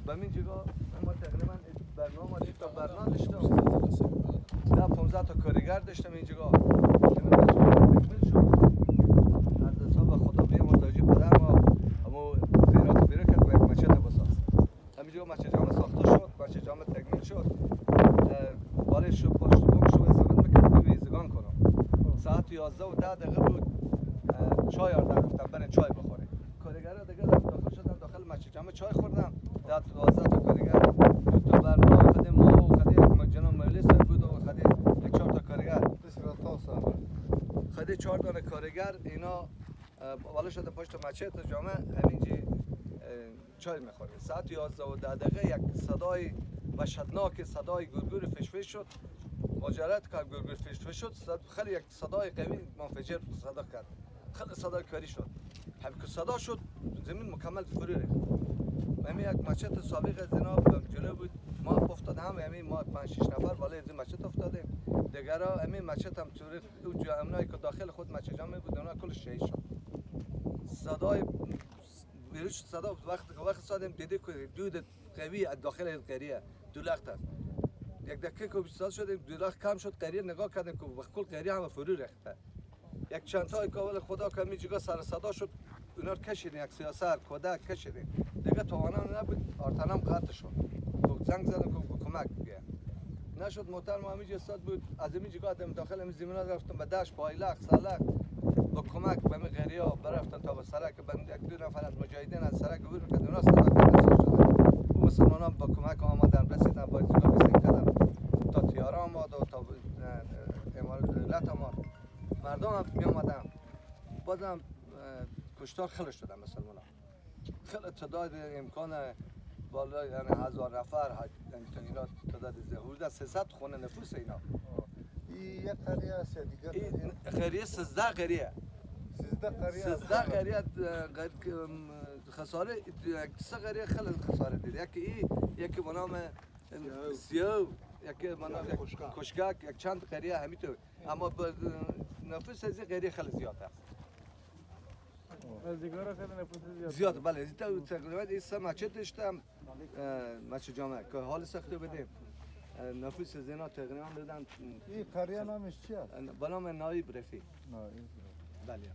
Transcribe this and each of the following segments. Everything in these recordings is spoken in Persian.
به این جگاه ما تقریبا برنامه تا برنامه داشتم 10 15 تا کارگر داشتم اینجا که من تکمیل شد. از حساب خدا به مرتاجی پدر ما اما زیرات بیرون کرد و یک مسجد بساز. همینجا مسجد جامع ساخته شد، مسجد جامع تکمیل شد. بالای شو پشت بوم شو استفاده میکرد که ویزگان کنم. ساعت 11:10 بود. چای آوردن گفتم برین چای بخورید. کارگرها دیگه داخل شدن داخل مسجد جامع چای خوردن. 10 12 تا کارگر دو تا برنامه خود ما و خود جناب مجلس بود و خود یک 4 تا کارگر خود 4 دانه کارگر اینا بالا شده پشت مسجد جامع همینجی چای میخوره. ساعت 11:10 یک صدای وحشتناک صدای گرگر فشفش شد. مجرد که گرگر فشفش شد خیلی یک صدای قوی منفجر صدا کرد. خیلی صدای کاری شد. همین که صدا شد زمین مکمل فرو ریخت. همین یک مسجد سابق جناب جلو بود ما افتادم همین ما 5 6 نفر بالای از مسجد افتادیم. دیگرا همین مسجد هم تو اون اونایی که داخل خود مسجد جامع بود اونا کل شهید شد. صدای بیروش صدا وقت سادیم دیده که دود قوی از داخل قریه دولخت است. یک دقیقه که صدا شدیم دولخت کم شد قریه نگاه کردیم که کل قریه هم فرو ریخته. یک چند تا که خدا که همین جگاه سر صدا شد اونا رو کشیدیم یک سیاسر کودک کشیدیم. دیگه توانم نبود آرتنم قطع شد. زنگ زدم که کمک بیا. نشد محترم همینجا استاد بود از همین جگاه داخل همین زمین‌ها رفتم به دشت پایلخ سلخ با کمک به می غیریا برفتن تا به سرک بند یک دو نفر از مجاهدین از سرک عبور میکرد اونا صدا کردن شدن. او مسلمانان با کمک آمدن رسیدن با جگاه بسین کردن تا تیاره آمد و تا امارت دولت آمد. مردم هم می آمدن بازم کشتار خیلی شدن مسلمانان خیلی تعداد امکان بالا یعنی 1000 نفر اینا تعداد حدود 300 خونه نفوس اینا. این یک قریه است یا دیگر؟ این قریه 13 قریه. 13 قریه. 13 قریه خساره سه قریه خیلی خساره دید. یکی ای یکی به نام سیو یکی به نام کشکک یک چند قریه همینطور. اما نفوس از این قریه خیلی زیاد است. از دیگرها خیلی نفوس زیاد. زیاد بله. تقریبا این سه مسجد داشتم مسجد جامع که حال ساخته بدیم. نفوس از اینا تقریبا بدن. این قریه نامش چی است؟ به نام نایب رفیع. نایب. بله.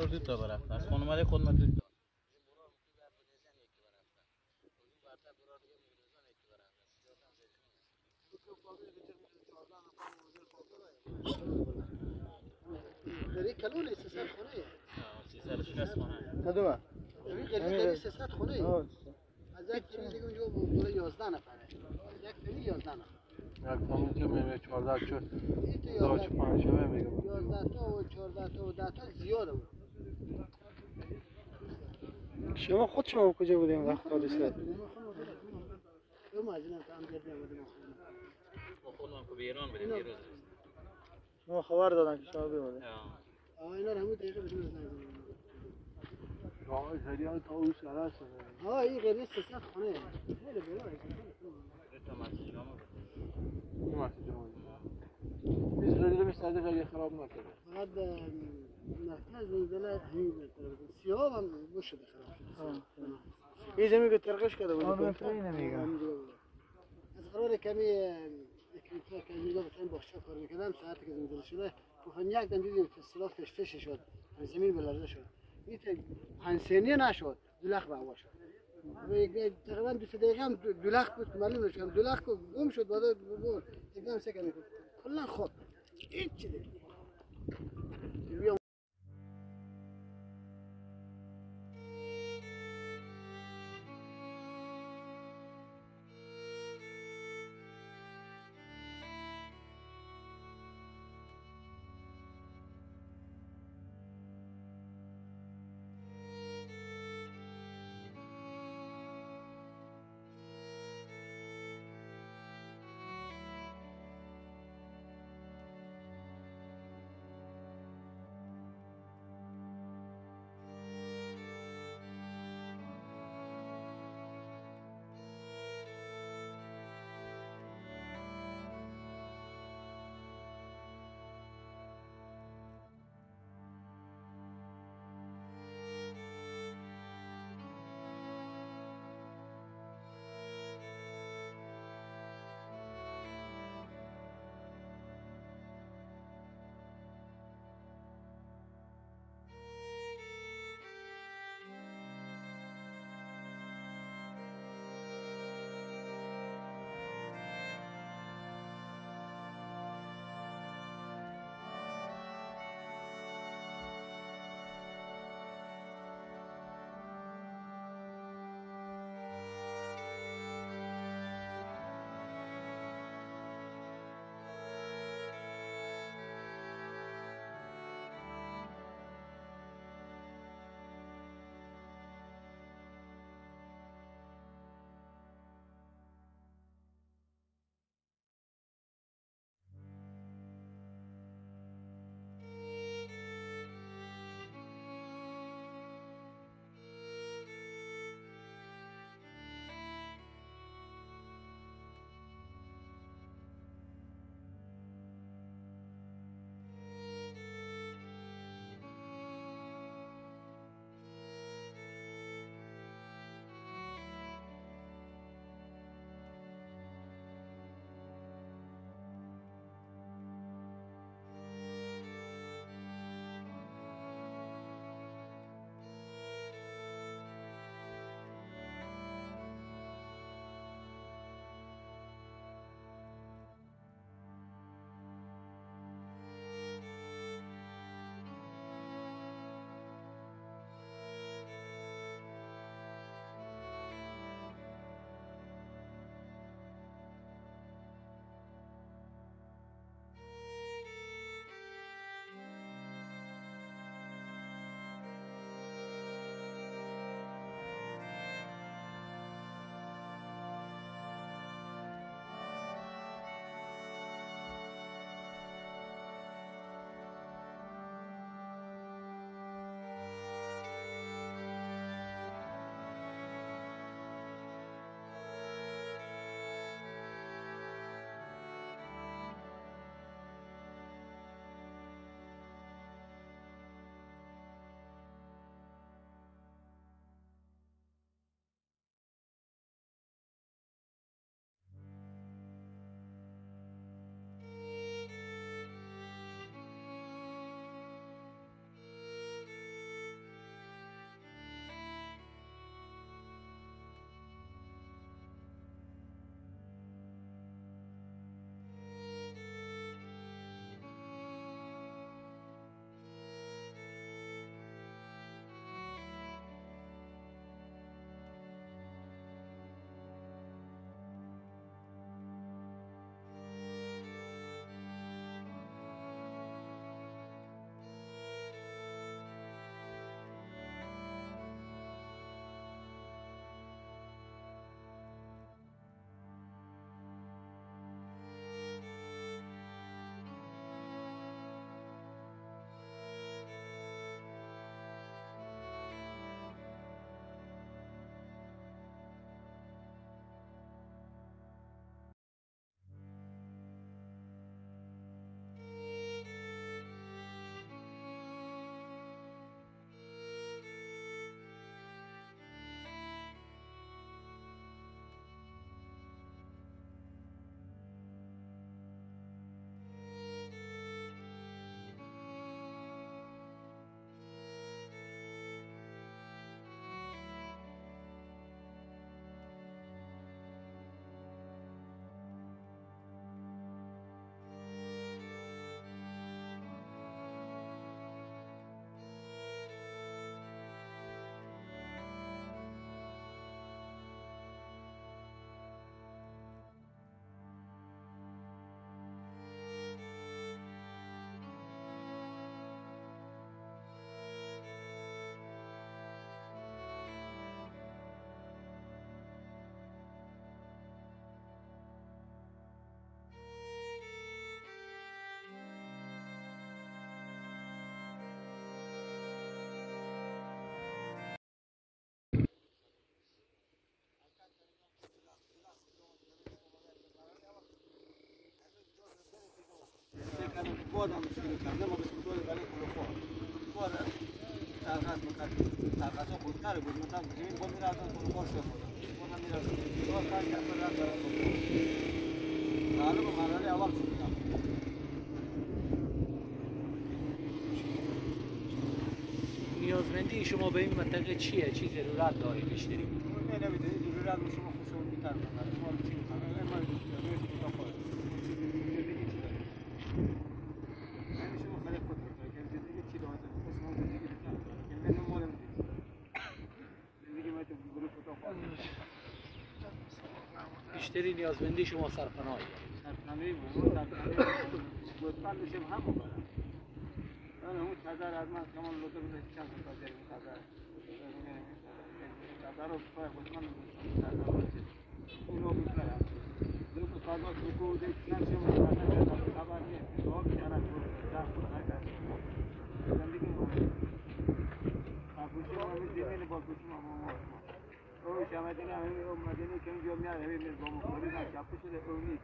دو تا برفت. از خانواده خود ما دو تا. قریه کلونه 300 خونه. 360 خونه. کدومه؟ قریه 300 خونه. از یک فامیل دیگه اونجا بالا 11 نفره. یک فامیل 11 نفر. یک فامیل که میگه 14 چه 4 5 میگه 11 تا و 14 تا و 10 تا زیاده بود. شما خود شما کجا بودیم وقت حادثه؟ ما از اینا هم گردیم بودیم. ما خودمون که به ایران بریم دیروز. ما خبر دادن که شما بیامدید. اینا همون دقیقه بهشون زنگ زدن. راه زریان تا اون سر است. ها این قریه 300 خونه. خیلی بالا. دو تا مسجد جامع بود. این مسجد جامع. هیچ قریه به ساده قریه خراب نکرده. فقط مرکز زلزله همین بود. سیاه هم بشه خراب شد. این زمین که ترقش کرده بود. آن نمیگم. از قرار کمی که اینجا بتونیم باغچه کار میکردم ساعتی که زلزله شده گفتم یک دم دیدیم که اصطلاح فش شد زمین به لرزه شد این 5 ثانیه نشد دولخ به هوا شد تقریبا 2 دقیقه هم دولخ بود معلوم نشد دولخ گم شد بعد یک دم سه کمی کلا خواب هیچ چیزی. کردم بادم شروع کردم ما بس مدول برای کلوخو بار ترخص میکرد ترخص ها خودتر بود مثلا زمین بود میرفتم کلوخو شد بودم میرفتم دیوار کار کردم رفت برای معلوم مرحله اول شد. نیازمندی شما به این منطقه چیه؟ چی ضرورت داری بیشتری؟ نه نمیدونی ضرورت شما خوشون میتر شما چی میخوام ما زندگی چی داره؟ یعنی شما خیلی خود که زندگی چی داره؟ شما زندگی بیشتر که من مالم زندگی ما تو گروه تو بیشتری نیازمندی شما سرپناهی سرپناهی بود سرپناهی گوسفند شم هم بود. من اون چادر از من کمان لطفا بده چند تا جایی چادر چادر رو پای گوسفند چادر رو اونو می‌کنم دو تا چادر کو ده چند شم خبر نیست آب چرا ده زندگی ما ابوشی ما زمین با گوشی ما او شمدنی همین او مدنی که اینجا میاد همین با مخوری چاپ شده او نیست.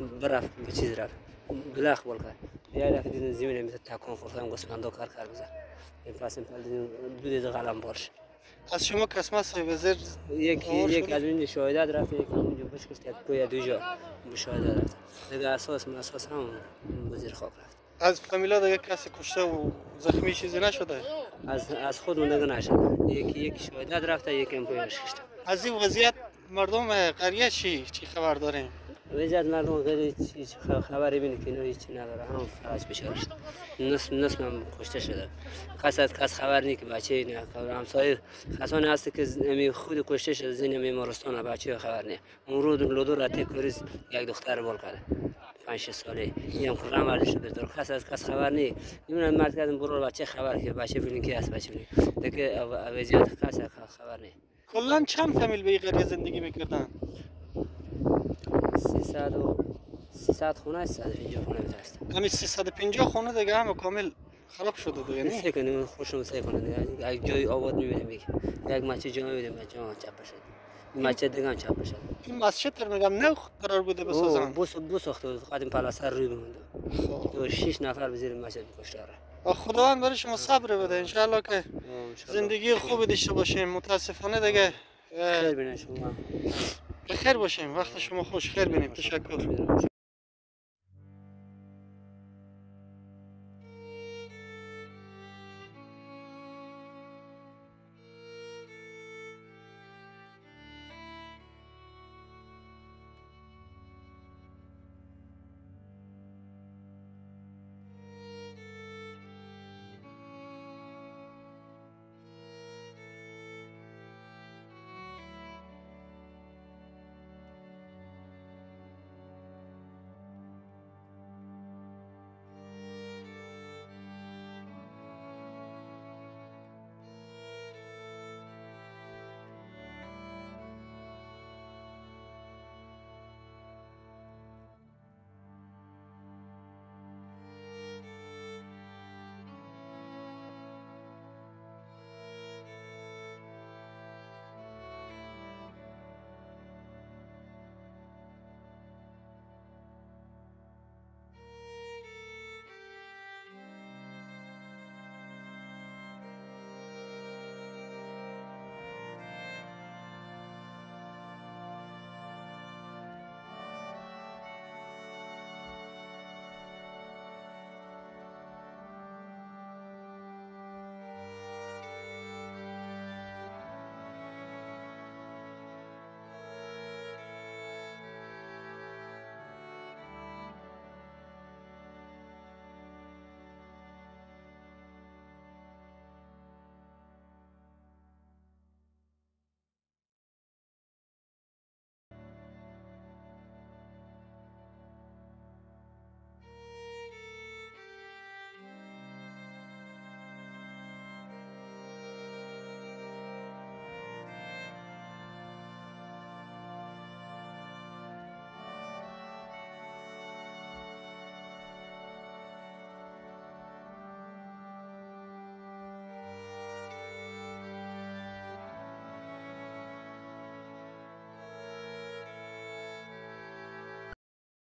برفت به چیز رفت بلخ بول کرد. یه دفعه دیدن زمین مثل تکون خورد، هم گوسفندا کار کار بزن. این پس این دود قلم بارش. از شما قسمت صاحب زیر یک از این شاهدات رفت، یک اونجا بشکست، یک کوی دو جا مشاهده رفت. دیگه اساس هم زیر خاک رفت. از فامیلا دیگه کسی کشته و زخمی چیزی نشده؟ از خود دیگه نشده. یک شاهدات رفته، یک هم پای بشکست. از این وضعیت مردم قریه چی خبر داریم؟ وضعیت مردم قریه هیچ خبری بینه که اینا هیچ نداره، هم فقط بیچاره شده. نصف هم کشته شده. کس از کس خبر نیست که بچه نه خبر همسایه کسانی هست که امی خود کشته شده زین بیمارستان بچه خبر نیست. اون رو لودو را تکوریز یک دختر بال کرده 5-6 ساله. این هم خورم ورده شده دور کس از کس خبر نیست. این مرد کردن برو بچه خبر که بچه ببینین کی هست بچه ببینین. دیگه وضعیت کس خبر نیست. کلا چند فامیل به این قریه زندگی میکردن؟ 300 خونه است، 350 خونه است. همین 350 خونه دیگه هم کامل خراب شده دیگه نه؟ سعی کنیم خوشم سعی کنیم دیگه. یک جای آباد می‌بینیم دیگه. یک مسجد جا می‌بینیم مسجد چپ شد. مسجد دیگه هم چپ شد. این مسجد رو میگم نه قرار بوده بسازن. بو ساخته بود قدیم پلاسر روی بمونده. خب 6 نفر به زیر مسجد کشته ره. خداوند برای شما صبر بده ان شاء الله که زندگی خوبی داشته باشیم. متاسفانه دیگه خیر بینه شما. بخیر باشیم. وقت شما خوش. خیر بینیم. تشکر.